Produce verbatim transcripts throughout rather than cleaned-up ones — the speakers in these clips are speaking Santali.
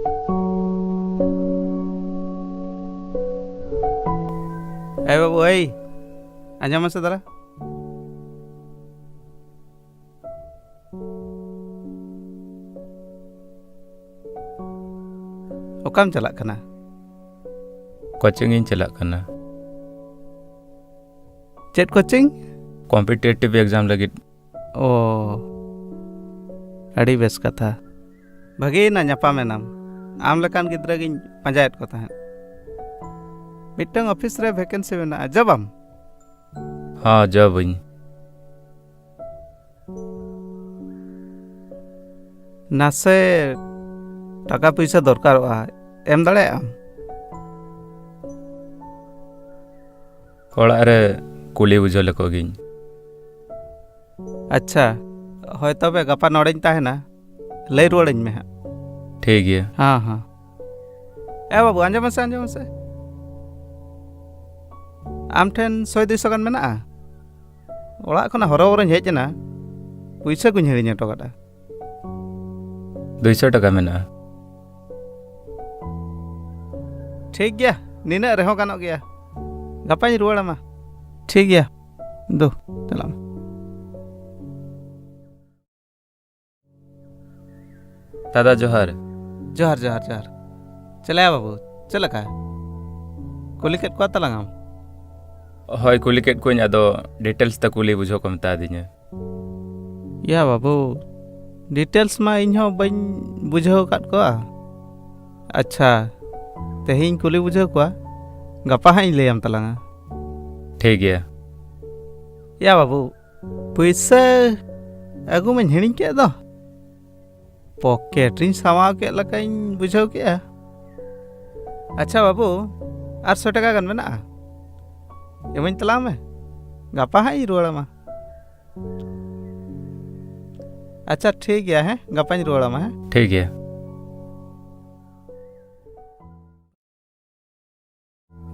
ᱮ ᱵᱟᱹᱵᱩ, ᱮᱭ, ᱟᱸᱡᱚᱢ ᱢᱮᱥᱮ ᱫᱟᱨᱟ᱾ ᱚᱠᱟᱢ ᱪᱟᱞᱟᱜ ᱠᱟᱱᱟ? ᱠᱳᱪᱤᱝ ᱤᱧ ᱪᱟᱞᱟᱜ ᱠᱟᱱᱟ᱾ ᱪᱮᱫ ᱠᱳᱪᱤᱝ? ᱠᱚᱢᱯᱤᱴᱤᱴᱤᱵᱷ ᱮᱠᱡᱟᱢ ᱞᱟᱹᱜᱤᱫ᱾ ᱚ, ᱟᱹᱰᱤ ᱵᱮᱥ ᱠᱟᱛᱷᱟ᱾ ᱵᱷᱟᱜᱮᱭᱮᱱᱟ ᱧᱟᱯᱟᱢ ᱮᱱᱟᱢ᱾ ᱟᱢ ᱞᱮᱠᱟᱱ ᱜᱤᱫᱽᱨᱟᱹ ᱜᱤᱧ ᱯᱟᱸᱡᱟᱭᱮᱫ ᱠᱚ ᱛᱟᱦᱮᱸᱫ᱾ ᱢᱤᱫᱴᱟᱝ ᱚᱯᱷᱤᱥ ᱨᱮ ᱵᱷᱮᱠᱮᱱᱥᱤ ᱢᱮᱱᱟᱜᱼᱟ, ᱡᱚᱵᱟᱢ? ᱦᱚᱸ, ᱡᱚᱵᱟᱹᱧ᱾ ᱱᱟᱥᱮ ᱴᱟᱠᱟ ᱯᱩᱭᱥᱟᱹ ᱫᱚᱨᱠᱟᱨᱚᱜᱼᱟ, ᱮᱢ ᱫᱟᱲᱮᱭᱟᱜ ᱟᱢ? ᱚᱲᱟᱜ ᱨᱮ ᱠᱩᱞᱤ ᱵᱩᱡᱷᱟᱹᱣ ᱞᱮᱠᱚ ᱜᱤᱧ᱾ ᱟᱪᱪᱷᱟ, ᱦᱳᱭ ᱛᱚᱵᱮ ᱜᱟᱯᱟ ᱱᱚᱰᱮᱧ ᱛᱟᱦᱮᱱᱟ, ᱞᱟᱹᱭ ᱨᱩᱣᱟᱹᱲᱟᱹᱧ ᱢᱮ ᱦᱟᱸᱜ᱾ ᱴᱷᱤᱠ ᱜᱮᱭᱟ᱾ ᱦᱮᱸ, ᱦᱮᱸ᱾ ᱮ ᱵᱟᱹᱵᱩ, ᱟᱸᱡᱚᱢ ᱢᱮᱥᱮ, ᱟᱸᱡᱚᱢ ᱢᱮᱥᱮ᱾ ᱟᱢ ᱴᱷᱮᱱ ᱥᱚᱭ ᱫᱩᱭᱥᱚ ᱜᱟᱱ ᱢᱮᱱᱟᱜᱼᱟ? ᱚᱲᱟᱜ ᱠᱷᱚᱱᱟᱜ ᱦᱚᱨᱚᱵᱚᱨᱚᱧ ᱦᱮᱡ ᱮᱱᱟ, ᱯᱩᱭᱥᱟᱹ ᱠᱚᱧ ᱦᱤᱲᱤᱧ ᱦᱚᱴᱚ ᱠᱟᱫᱟ᱾ ᱫᱩᱭᱥᱚ ᱴᱟᱠᱟ ᱢᱮᱱᱟᱜᱼᱟ᱾ ᱴᱷᱤᱠ ᱜᱮᱭᱟ, ᱱᱤᱱᱟᱹᱜ ᱨᱮᱦᱚᱸ ᱜᱟᱱᱚᱜ ᱜᱮᱭᱟ᱾ ᱜᱟᱯᱟᱧ ᱨᱩᱣᱟᱹᱲ ᱟᱢᱟ᱾ ᱴᱷᱤᱠ ᱜᱮᱭᱟ, ᱫᱩ, ᱪᱟᱞᱟᱜ ᱢᱮ᱾ ᱫᱟᱫᱟ, ᱡᱚᱦᱟᱨ᱾ ᱡᱚᱦᱟᱨ, ᱡᱚᱦᱟᱨ, ᱡᱚᱦᱟᱨ᱾ ᱪᱮᱞᱮᱭᱟ ᱵᱟᱹᱵᱩ, ᱪᱮᱫ ᱞᱮᱠᱟ? ᱠᱩᱞᱤ ᱠᱮᱫ ᱠᱚᱣᱟ ᱛᱟᱞᱟᱝ ᱟᱢ? ᱦᱳᱭ, ᱠᱩᱞᱤ ᱠᱮᱫ ᱠᱚᱣᱟᱧ, ᱟᱫᱚ ᱰᱤᱴᱮᱞᱥ ᱛᱮ ᱠᱩᱞᱤ ᱵᱩᱡᱷᱟᱹᱣ ᱠᱚ ᱢᱮᱛᱟ ᱫᱤᱧᱟ᱾ ᱭᱟ ᱵᱟᱹᱵᱩ, ᱰᱤᱴᱮᱞᱥ ᱢᱟ ᱤᱧ ᱦᱚᱸ ᱵᱟᱹᱧ ᱵᱩᱡᱷᱟᱹᱣ ᱟᱠᱟᱫ ᱠᱚᱣᱟ᱾ ᱟᱪᱪᱷᱟ, ᱛᱮᱦᱮᱧ ᱠᱩᱞᱤ ᱵᱩᱡᱷᱟᱹᱣ ᱠᱚᱣᱟ, ᱜᱟᱯᱟ ᱦᱟᱸᱜ ᱤᱧ ᱞᱟᱹᱭᱟᱢ ᱛᱟᱞᱟᱝᱟ᱾ ᱴᱷᱤᱠ ᱜᱮᱭᱟ᱾ ᱭᱟ ᱵᱟᱹᱵᱩ, ᱯᱩᱭᱥᱟᱹ ᱟᱹᱜᱩ ᱢᱟᱧ ᱦᱤᱲᱤᱧ ᱠᱮᱫ ᱫᱚ᱾ ᱯᱚᱠᱮᱴ ᱨᱤᱧ ᱥᱟᱢᱟᱣ ᱠᱮᱫ ᱞᱮᱠᱟᱧ ᱵᱩᱡᱷᱟᱹᱣ ᱠᱮᱫᱼᱟ᱾ ᱟᱪᱪᱷᱟ ᱵᱟᱹᱵᱩ, ᱟᱨ ᱥᱚ ᱴᱟᱠᱟ ᱜᱟᱱ ᱢᱮᱱᱟᱜᱼᱟ? ᱮᱢᱟᱹᱧ ᱛᱟᱞᱟᱝ ᱢᱮ, ᱜᱟᱯᱟ ᱦᱟᱸᱜ ᱤᱧ ᱨᱩᱣᱟᱹᱲ ᱟᱢᱟ᱾ ᱟᱪᱪᱷᱟ, ᱴᱷᱤᱠ ᱜᱮᱭᱟ, ᱦᱮᱸ, ᱜᱟᱯᱟᱧ ᱨᱩᱣᱟᱹᱲ ᱟᱢᱟ, ᱦᱮᱸ᱾ ᱴᱷᱤᱠ ᱜᱮᱭᱟ᱾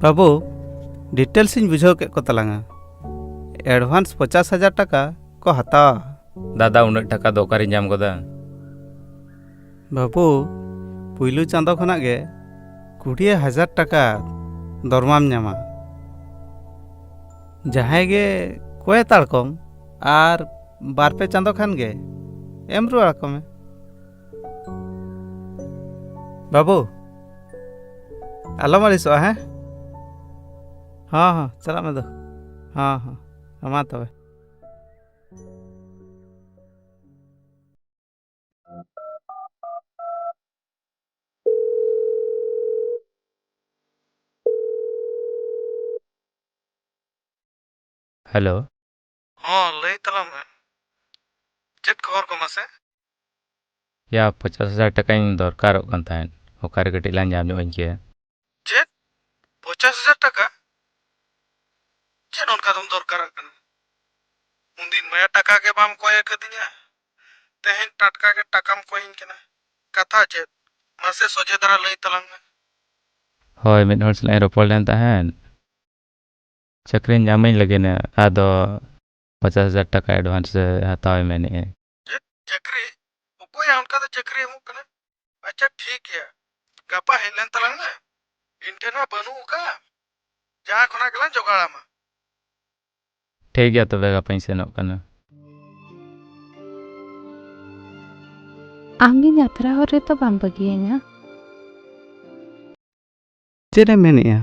ᱵᱟᱹᱵᱩ, ᱰᱤᱴᱮᱞᱥ ᱤᱧ ᱵᱩᱡᱷᱟᱹᱣ ᱠᱮᱫ ᱠᱚ ᱛᱟᱞᱟᱝᱟ᱾ ᱮᱰᱵᱷᱟᱱᱥ ᱯᱚᱧᱪᱟᱥ ᱦᱟᱡᱟᱨ ᱴᱟᱠᱟ ᱠᱚ ᱦᱟᱛᱟᱣᱟ᱾ ᱫᱟᱫᱟ, ᱩᱱᱟᱹᱜ ᱴᱟᱠᱟ ᱫᱚ ᱚᱠᱟᱨᱮᱧ ᱧᱟᱢ ᱜᱚᱫᱟ? ᱵᱟᱹᱵᱩ, ᱯᱩᱭᱞᱩ ᱪᱟᱸᱫᱚ ᱠᱷᱚᱱᱟᱜ ᱜᱮ ᱠᱩᱲᱤ ᱦᱟᱡᱟᱨ ᱴᱟᱠᱟ ᱫᱚᱨᱢᱟᱢ ᱧᱟᱢᱟ᱾ ᱡᱟᱦᱟᱸᱭ ᱜᱮ ᱠᱚᱭ ᱦᱟᱛᱟᱲ ᱠᱚᱢ ᱟᱨ ᱵᱟᱨ ᱯᱮ ᱪᱟᱸᱫᱚ ᱠᱷᱟᱱ ᱜᱮ ᱮᱢ ᱨᱩᱣᱟᱹᱲ ᱟᱠᱚ ᱢᱮ᱾ ᱵᱟᱹᱵᱩ, ᱟᱞᱚᱢ ᱟᱹᱲᱤᱥᱚᱜᱼᱟ, ᱦᱮᱸ? ᱦᱚᱸ, ᱦᱚᱸ, ᱪᱟᱞᱟᱜ ᱢᱮ ᱫᱚ᱾ ᱦᱚᱸ, ᱦᱚᱸ, ᱢᱟ ᱛᱚᱵᱮ᱾ ᱦᱮᱞᱳ᱾ ᱦᱚᱸ, ᱞᱟᱹᱭ ᱛᱟᱞᱟᱝ ᱢᱮ᱾ ᱪᱮᱫ ᱠᱷᱚᱵᱚᱨ ᱠᱚ ᱢᱟᱥᱮ? ᱭᱟ, ᱯᱚᱪᱟᱥ ᱦᱟᱡᱟᱨ ᱴᱟᱠᱟᱧ ᱫᱚᱨᱠᱟᱨᱚᱜ ᱠᱟᱱ ᱛᱟᱦᱮᱸᱫ, ᱚᱠᱟᱨᱮ ᱠᱟᱹᱴᱤᱡ ᱞᱟᱝ ᱧᱟᱢ ᱧᱚᱜ ᱟᱹᱧ ᱠᱮᱭᱟ? ᱪᱮᱫ? ᱯᱚᱪᱟᱥ ᱦᱟᱡᱟᱨ ᱴᱟᱠᱟ? ᱪᱮᱫ ᱚᱱᱠᱟ ᱫᱚᱢ ᱫᱚᱨᱠᱟᱨᱚᱜ ᱠᱟᱱᱟ? ᱩᱱᱫᱤᱱ ᱢᱟᱭᱟ ᱴᱟᱠᱟ ᱜᱮ ᱵᱟᱢ ᱠᱚᱭ ᱟᱠᱟᱫᱤᱧᱟ, ᱛᱮᱦᱮᱧ ᱴᱟᱴᱠᱟ ᱜᱮ ᱴᱟᱠᱟᱢ ᱠᱚᱭᱤᱧ ᱠᱟᱱᱟ᱾ ᱠᱟᱛᱷᱟ ᱪᱮᱫ? ᱢᱟᱥᱮ ᱥᱚᱡᱷᱮ ᱫᱷᱟᱨᱟ ᱞᱟᱹᱭ ᱛᱟᱞᱟᱝ ᱢᱮ᱾ ᱦᱳᱭ, ᱢᱤᱫ ᱦᱚᱲ ᱥᱟᱞᱟᱜ ᱤᱧ ᱨᱚᱯᱚᱲ ᱞᱮᱱ ᱛᱟᱦᱮᱸᱫ᱾ ᱪᱟᱹᱠᱨᱤ ᱧᱟᱢᱟᱹᱧ ᱞᱟᱹᱜᱤᱫ ᱮ, ᱟᱫᱚ ᱯᱚᱪᱟᱥ ᱦᱟᱡᱟᱨ ᱴᱟᱠᱟ advance ᱮ ᱦᱟᱛᱟᱣ ᱮ ᱢᱮᱱᱮᱫᱼᱟ᱾ ᱪᱮᱫ ᱪᱟᱹᱠᱨᱤ? ᱚᱠᱚᱭᱟᱜ ᱚᱱᱠᱟ ᱫᱚ ᱪᱟᱹᱠᱨᱤ ᱮᱢᱚᱜ ᱠᱟᱱᱟ? ᱟᱪᱪᱷᱟ, ᱴᱷᱤᱠ ᱜᱮᱭᱟ, ᱜᱟᱯᱟ ᱦᱮᱡ ᱞᱮᱱ ᱛᱟᱞᱟᱝ ᱢᱮ᱾ ᱤᱧ ᱴᱷᱮᱱ ᱦᱚᱸ ᱵᱟᱹᱱᱩᱜ ᱟᱠᱟᱫᱼᱟ, ᱡᱟᱦᱟᱸ ᱠᱷᱚᱱᱟᱜ ᱜᱮᱞᱟᱝ ᱡᱚᱜᱟᱲ ᱟᱢᱟ᱾ ᱴᱷᱤᱠ ᱜᱮᱭᱟ, ᱛᱚᱵᱮ ᱜᱟᱯᱟᱧ ᱥᱮᱱᱚᱜ ᱠᱟᱱᱟ᱾ ᱟᱢ ᱤᱧ ᱟᱛᱨᱟ ᱦᱚᱨ ᱨᱮᱫᱚ ᱵᱟᱢ ᱵᱟᱹᱜᱤᱭᱟᱹᱧᱟ? ᱪᱮᱫ ᱮᱢ ᱢᱮᱱᱮᱜᱼᱟ?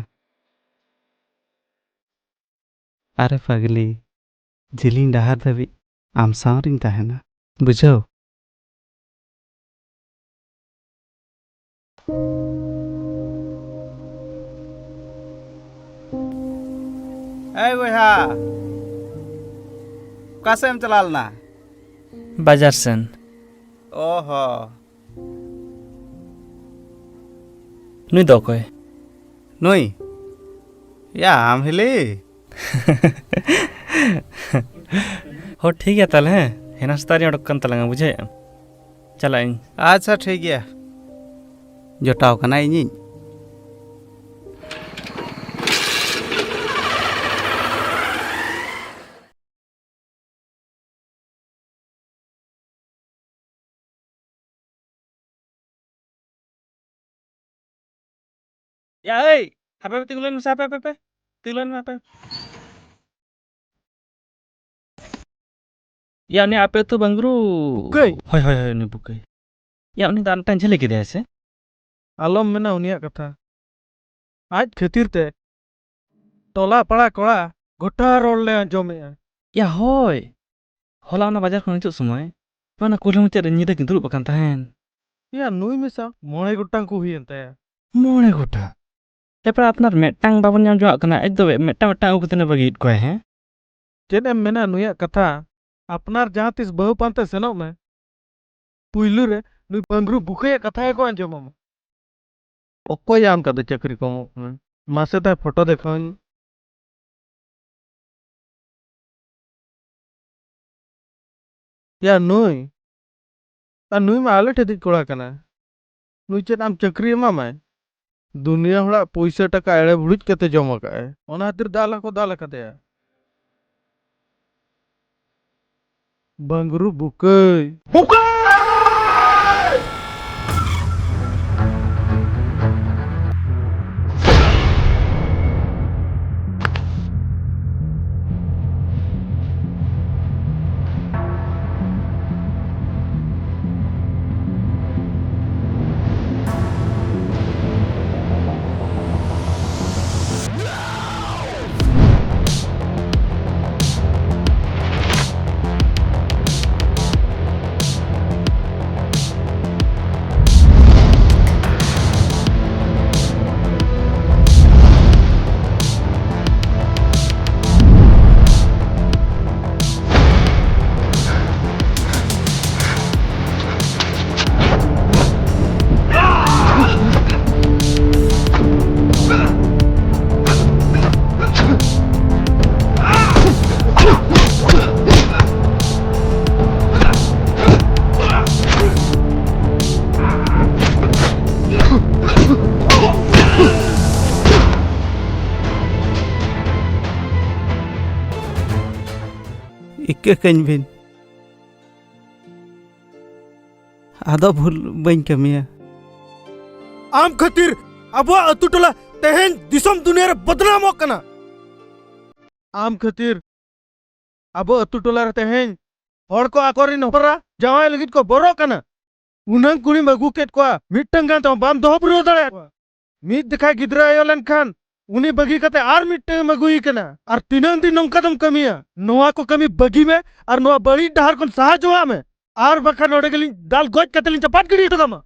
ᱟᱨᱮ ᱯᱟᱜᱽᱞᱤ, ᱡᱤᱞᱤᱧ ᱰᱟᱦᱟᱨ ᱫᱷᱟᱹᱵᱤᱡ ᱟᱢ ᱥᱟᱶ ᱨᱤᱧ ᱛᱟᱦᱮᱱᱟ, ᱵᱩᱡᱷᱟᱹᱣ? ᱮᱭ ᱵᱚᱭᱦᱟ, ᱚᱠᱟ ᱥᱮᱫ ᱮᱢ ᱪᱟᱞᱟᱣ ᱞᱮᱱᱟ? ᱵᱟᱡᱟᱨ ᱥᱮᱱ᱾ ᱚ ᱦᱚ᱾ ᱱᱩᱭ ᱫᱚ ᱚᱠᱚᱭ? ᱱᱩᱭ? ᱭᱟ, ᱟᱢ ᱦᱤᱞᱤ? ᱦᱚ, ᱴᱷᱤᱠ ᱜᱮᱭᱟ ᱛᱟᱦᱞᱮ, ᱦᱮᱸ? ᱦᱮᱱᱟᱝ ᱥᱮᱛᱟᱜ ᱨᱤᱧ ᱚᱰᱚᱠ ᱠᱟᱱ ᱛᱟᱞᱟᱝᱟ, ᱵᱩᱡᱷᱟᱹᱣᱮᱫᱼᱟᱢ? ᱪᱟᱞᱟᱜ ᱟᱹᱧ᱾ ᱟᱪᱪᱷᱟ, ᱴᱷᱤᱠ ᱜᱮᱭᱟ᱾ ᱡᱚᱴᱟᱣ ᱠᱟᱱᱟ ᱤᱧᱤᱡ᱾ ᱭᱟ ᱮᱭ, ᱦᱟᱯᱮ ᱦᱟᱯᱮ, ᱛᱤᱸᱜᱩ ᱞᱮᱱ ᱢᱮᱥᱮ, ᱦᱟᱯᱮ ᱦᱟᱯᱮ ᱦᱟᱯᱮ, ᱛᱤᱸᱜᱩ ᱞᱮᱱ ᱢᱮ ᱦᱟᱯᱮ᱾ ᱭᱟ, ᱩᱱᱤ ᱟᱯᱮ ᱟᱹᱛᱩ ᱵᱟᱝᱨᱩ᱾ ᱵᱩᱠᱟᱹᱭ᱾ ᱦᱳᱭ ᱦᱳᱭ ᱦᱳᱭ, ᱩᱱᱤ ᱵᱩᱠᱟᱹᱭ᱾ ᱭᱟ, ᱩᱱᱤ ᱫᱚ ᱟᱨ ᱢᱤᱫᱴᱟᱝ ᱡᱷᱟᱹᱞᱤ ᱠᱮᱫᱮᱭᱟᱭ ᱥᱮ? ᱟᱞᱚᱢ ᱢᱮᱱᱟ ᱩᱱᱤᱭᱟᱜ ᱠᱟᱛᱷᱟ᱾ ᱟᱡ ᱠᱷᱟᱹᱛᱤᱨ ᱛᱮ ᱴᱚᱞᱟ ᱯᱟᱲᱟ ᱠᱚᱲᱟ ᱜᱚᱴᱟ ᱨᱚᱲ ᱞᱮ ᱟᱸᱡᱚᱢᱮᱜᱼᱟ᱾ ᱭᱟ ᱦᱳᱭ, ᱦᱚᱞᱟ ᱚᱱᱟ ᱵᱟᱡᱟᱨ ᱠᱷᱚᱱ ᱦᱤᱡᱩᱜ ᱥᱚᱢᱚᱭ ᱚᱱᱟ ᱠᱩᱞᱦᱤ ᱢᱩᱪᱟᱹᱫ ᱨᱮ ᱧᱤᱫᱟᱹ ᱠᱤᱱ ᱫᱩᱲᱩᱵ ᱟᱠᱟᱱ ᱛᱟᱦᱮᱱ᱾ ᱭᱟ, ᱱᱩᱭ ᱢᱮᱥᱟ ᱢᱚᱬᱮ ᱜᱚᱴᱟᱝ ᱠᱚ ᱦᱩᱭᱮᱱ ᱛᱟᱭᱟ᱾ ᱢᱚᱬᱮ ᱜᱚᱴᱟᱝ? ᱮᱯᱮ ᱟᱯᱱᱟᱨ ᱢᱤᱫᱴᱟᱝ ᱵᱟᱵᱚᱱ ᱧᱟᱢ ᱡᱚᱝᱟᱜ ᱠᱟᱱᱟ, ᱟᱡ ᱫᱚ ᱢᱤᱫᱴᱟᱝ ᱢᱤᱫᱴᱟᱝ ᱟᱹᱜᱩ ᱠᱟᱛᱮ ᱵᱟᱹᱜᱤᱭᱮᱫ ᱠᱚᱣᱟᱭ, ᱦᱮᱸ? ᱪᱮᱫ ᱮᱢ ᱢᱮᱱᱟ ᱱᱩᱭᱟᱜ ᱠᱟᱛᱷᱟ? ᱟᱯᱱᱟᱨ ᱡᱟᱦᱟᱸ ᱛᱤᱥ ᱵᱟᱹᱦᱩ ᱯᱟᱱᱛᱮ ᱥᱮᱱᱚᱜ ᱢᱮ, ᱯᱩᱭᱞᱩ ᱨᱮ ᱱᱩᱭ ᱵᱟᱝᱨᱩ ᱵᱩᱠᱟᱹᱭᱟᱜ ᱠᱟᱛᱷᱟ ᱜᱮᱠᱚ ᱟᱸᱡᱚᱢᱟᱢᱟ᱾ ᱚᱠᱚᱭ ᱟᱢ ᱠᱟᱛᱮ ᱪᱟᱹᱠᱨᱤ ᱠᱚ ᱮᱢᱚᱜ ᱠᱟᱱᱟ? ᱢᱟᱥᱮ ᱛᱟᱭ ᱯᱷᱳᱴᱳ ᱫᱮᱠᱷᱟᱣᱟᱹᱧ᱾ ᱭᱟ ᱱᱩᱭ, ᱟᱨ ᱱᱩᱭ ᱢᱟ ᱟᱞᱮ ᱴᱷᱮᱡ ᱠᱚᱲᱟ ᱠᱟᱱᱟ᱾ ᱱᱩᱭ ᱪᱮᱫ ᱟᱢ ᱪᱟᱹᱠᱨᱤ ᱮᱢᱟᱢᱟᱭ? ᱫᱩᱱᱤᱭᱟᱹ ᱦᱚᱲᱟᱜ ᱯᱩᱭᱥᱟᱹ ᱴᱟᱠᱟ ᱮᱲᱮ ᱵᱷᱩᱲᱩᱡ ᱠᱟᱛᱮ ᱡᱚᱢ ᱟᱠᱟᱫ ᱟᱭ, ᱚᱱᱟ ᱠᱷᱟᱹᱛᱤᱨ ᱫᱟᱞ ᱦᱚᱸᱠᱚ ᱫᱟᱞ ᱟᱠᱟᱫᱮᱭᱟ᱾ ᱵᱟᱝᱨᱩ ᱵᱩᱠᱟᱹᱭ᱾ ᱤᱠᱟᱹ ᱠᱟᱹᱧ ᱵᱤᱱ᱾ ᱟᱫᱚ ᱵᱷᱩᱞ ᱵᱟᱹᱧ ᱠᱟᱹᱢᱤᱭᱟ᱾ ᱟᱢ ᱠᱷᱟᱹᱛᱤᱨ ᱟᱵᱚᱣᱟᱜ ᱟᱹᱛᱩ ᱴᱚᱞᱟ ᱛᱮᱦᱮᱧ ᱫᱤᱥᱚᱢ ᱫᱩᱱᱤᱭᱟᱹ ᱨᱮ ᱵᱚᱫᱱᱟᱢᱚᱜ ᱠᱟᱱᱟ᱾ ᱟᱢ ᱠᱷᱟᱹᱛᱤᱨ ᱟᱵᱚ ᱟᱹᱛᱩ ᱴᱚᱞᱟ ᱨᱮ ᱛᱮᱦᱮᱧ ᱦᱚᱲ ᱠᱚ ᱟᱠᱚᱨᱮᱱ ᱦᱚᱯᱚᱱ ᱮᱨᱟ ᱡᱟᱶᱟᱭ ᱞᱟᱹᱜᱤᱫ ᱠᱚ ᱵᱚᱨᱚᱜ ᱠᱟᱱᱟ᱾ ᱩᱱᱟᱹᱝ ᱠᱩᱲᱤᱢ ᱟᱹᱜᱩ ᱠᱮᱫ ᱠᱚᱣᱟ, ᱢᱤᱫᱴᱟᱝ ᱜᱟᱱ ᱛᱮᱦᱚᱸ ᱵᱟᱢ ᱫᱚᱦᱚ ᱯᱩᱨᱟᱹᱣ ᱫᱟᱲᱮᱭᱟᱫ ᱠᱚᱣᱟ᱾ ᱢᱤᱫ ᱡᱚᱠᱷᱟ ᱜᱤᱫᱽᱨᱟᱹ ᱟᱭᱳ ᱞᱮᱱᱠᱷᱟᱱ ᱩᱱᱤ ᱵᱟᱹᱜᱤ ᱠᱟᱛᱮ ᱟᱨ ᱢᱤᱫᱴᱟᱝ ᱮᱢ ᱟᱹᱜᱩᱭᱮ ᱠᱟᱱᱟ᱾ ᱟᱨ ᱛᱤᱱᱟᱹᱝ ᱫᱤᱱ ᱱᱚᱝᱠᱟ ᱫᱚᱢ ᱠᱟᱹᱢᱤᱭᱟ? ᱱᱚᱣᱟ ᱠᱚ ᱠᱟᱹᱢᱤ ᱵᱟᱹᱜᱤ ᱢᱮ ᱟᱨ ᱱᱚᱣᱟ ᱵᱟᱹᱲᱤᱡ ᱰᱟᱦᱟᱨ ᱠᱷᱚᱱ ᱥᱟᱦᱟ ᱡᱚᱣᱟᱜ ᱢᱮ, ᱟᱨ ᱵᱟᱠᱷᱟᱱ ᱱᱚᱰᱮ ᱜᱮᱞᱤᱧ ᱫᱟᱞ ᱜᱚᱡ ᱠᱟᱛᱮ ᱞᱤᱧ ᱪᱟᱯᱟᱫ ᱜᱤᱰᱤ ᱦᱚᱴᱚ ᱠᱟᱢᱟ᱾